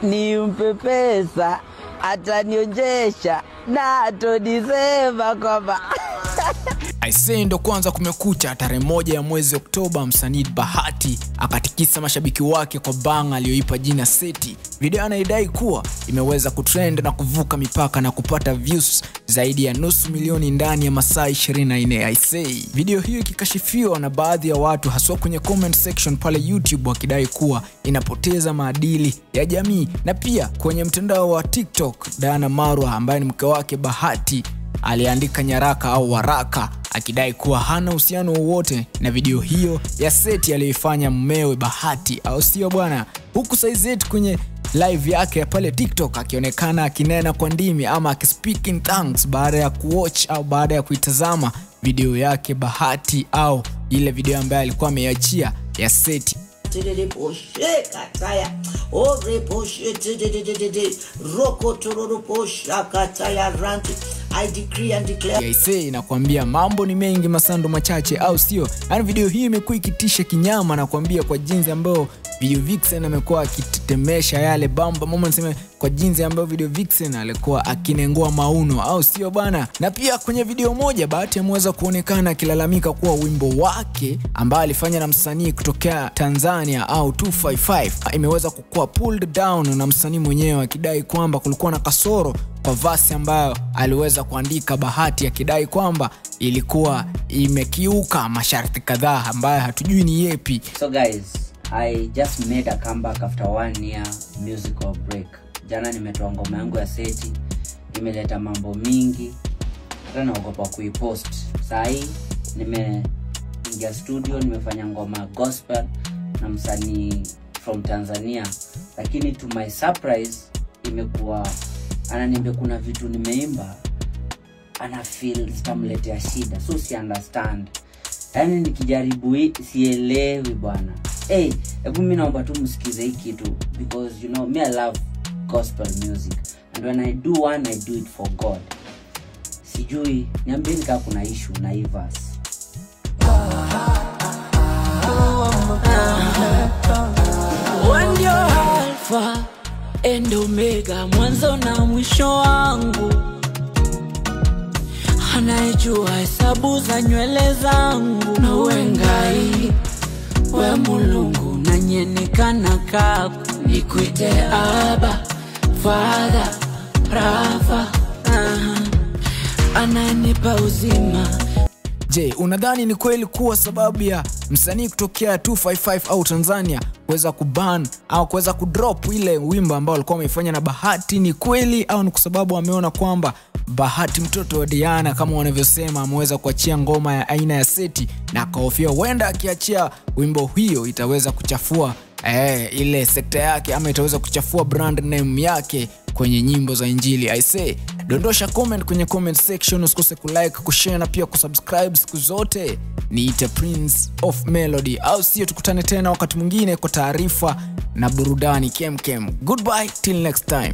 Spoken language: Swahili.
Nimpe pesa atanionjesha na atonisema kwamba Aisee, ndo kwanza kumekucha. Tarehe 1 ya mwezi Oktoba, msanii Bahati akatikisa mashabiki wake kwa bang aliyoipa jina Seti. Video anaidai kuwa imeweza kutrend na kuvuka mipaka na kupata views zaidi ya 500,000 ndani ya masaa 24. Aisee, video hiyo ikikashifiwa na baadhi ya watu haswa kwenye comment section pale YouTube, wakidai kuwa inapoteza maadili ya jamii. Na pia kwenye mtandao wa TikTok, Diana Marwa ambaye ni mke wake Bahati aliandika nyaraka au waraka akidai kuwa hana uhusiano wowote na video hiyo ya Seti aliyoifanya mumewe Bahati, au sio bwana? Huku Size8 kwenye live yake ya pale TikTok akionekana akinena kwa ndimi ama akispeak in tongues baada ya kuwatch au baada ya kuitazama video yake Bahati au ile video ambayo alikuwa ameiachia ya Seti. I decree and declare. Aisee, nakwambia mambo ni mengi masando machache, au sio? Yaani video hii imekuwa ikitisha kinyama, nakwambia, kwa jinsi ambayo Video Vixen amekuwa akitetemesha yale bamba mama, niseme kwa jinsi ambayo Video Vixen alikuwa akinengua mauno, au sio bwana? Na pia kwenye video moja Bahati ameweza kuonekana akilalamika kuwa wimbo wake ambao alifanya na msanii kutokea Tanzania au 255 imeweza kukua pulled down na msanii mwenyewe, akidai kwamba kulikuwa na kasoro kwa verse ambayo aliweza kuandika Bahati, akidai kwamba ilikuwa imekiuka masharti kadhaa ambayo hatujui ni yepi. So guys, I just made a comeback after 1 year musical break. Jana nimetoa ngoma yangu ya Seti, imeleta mambo mingi, hata naogopa kuipost. Saa hii nimeingia studio, nimefanya ngoma gospel na msanii from Tanzania, lakini to my surprise imekuwa ananiambia kuna vitu nimeimba ana feel zitamletea shida, so si understand. Yaani nikijaribu hii sielewi bwana. Hey, hebu mimi naomba tu msikize hii kitu, because you know me, I love gospel music, and when I do one I do it for God. Sijui, niambieni kama kuna issue na hii verse. When you're alpha and omega, mwanzo na mwisho wangu, anayejua hesabu za nywele zangu, na wengai we Mulungu na nyenikana kaku, nikuite Abba Father Rafa, ananipa uzima. Je, unadhani ni kweli kuwa sababu ya msanii kutokea 255 au Tanzania kuweza kuban au kuweza kudrop ile wimbo ambao alikuwa ameifanya na Bahati ni kweli, au ni kwa sababu ameona kwamba Bahati mtoto wa Diana kama wanavyosema ameweza kuachia ngoma ya aina ya Seti na akahofia huenda akiachia wimbo hiyo itaweza kuchafua ile sekta yake ama itaweza kuchafua brand name yake kwenye nyimbo za Injili? I say, dondosha comment kwenye comment section, usikose kulike, kushare na pia kusubscribe. Siku zote niite Prince of Melody, au sio? Tukutane tena wakati mwingine kwa taarifa na burudani kemkem. Goodbye till next time.